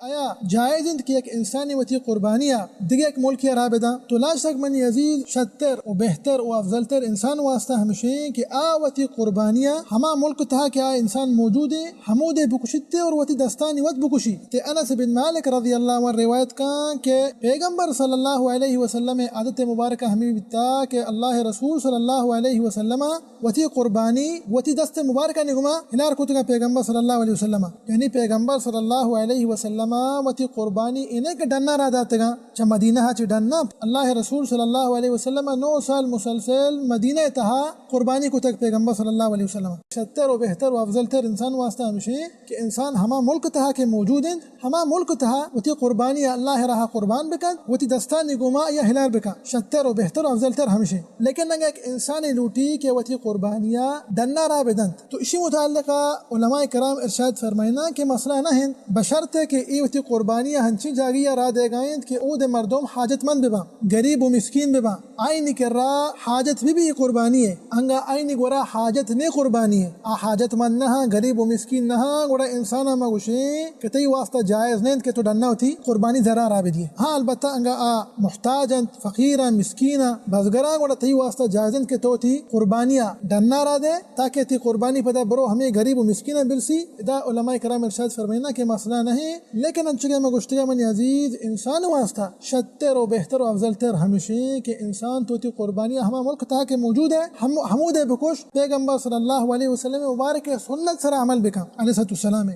آیا جائز انت کہ یک انسانی وتی قربانی ء دگہ یک ملکی ء را بداں؟ تو لا شک منی عزیز، شتر و بہتر و افضل تر انسان واسطہ ہمشیں کہ آ وتی قربانی ء ہما ملک تہا کہ آ انسان موجود ہیں، ہمودے بکشیت اور وتی دستانی وت بکشی۔ تے انس بن مالک رضی اللہ عنہ روایت کاں کہ پیغمبر صلی اللہ علیہ وسلم عادت مبارکہ ہمیں بیتا کہ اللہ رسول صلی اللہ علیہ وسلم وتی قربانی وتی دست مبارکانی گما ہلار کتگا پیغمبر صلی اللہ علیہ وسلم۔ یعنی پیغمبر صلی اللہ علیہ وسلم وتی قربانی انہیں کہ ڈنا را داتگا، چہ مدینہ چہ ڈنا۔ اللہ رسول صلی اللہ علیہ وسلم نو سال مسلسل مدینہ تہا قربانی کتگ پیغمبر صلی اللہ علیہ وسلم۔ شتر و بہتر و افضل تر انسان واسطہ ہمشیں کہ انسان ہما ملک تہا کہ موجود انت، ہما ملک تہا وتی قربانی اللہ راہ قربان بکن، وتی دستانی گوما یا ہلار بکن، شتر و بہتر و افضل تر ہمشیں۔ لیکن اگر یک انسانی لوٹی کہ وتی قربانیا ڈنا را بدنت، تو اشی متعلقہ علماء کرام ارشاد فرمائنا کہ مسئلہ نہ انت، بشرط کہ ای وتی قربانیا ہنچی جاگہیا را دیگا انت کہ اود مردم حاجت مند بباں، غریب و مسکین بباں، آئینی کرا حاجت بہ بی قربانی ہے، انگا آئینی گورا حاجت نے قربانی ہے۔ آ حاجت مند نہ ہاں، غریب و مسکین نہ ہاں، گڑا انسان ما گوشیں کہ تئی واسطہ جائز نہیں کہ تو ڈنا وتی قربانی زرا را بدیے۔ ہاں، البتہ انگا آ محتاج انت، فقیر انت، مسکین انت، بزگر انت، گڑا تئی واسطہ جائز انت کہ تو وتی قربانی ڈنا را دے، تاکہ تئی قربانی پدا برو ہمیں غریب و مسکین برسی۔ ادا علماء کرام ارشاد فرمائنا کہ مسئلہ نہیں، لیکن انچو کہ ہمے گوشتگا منی عزیز، انسان واسطہ شتر و بہتر و افضل تر ہمشیں کہ انسان تو وتی قربانی ہما ملک تہا کہ موجود ہے، ہم، ہمودے بکش۔ پیغمبر صلی اللہ علیہ وسلم مبارک سنت سرا عمل بکن، علیہ الصلوۃ والسلام۔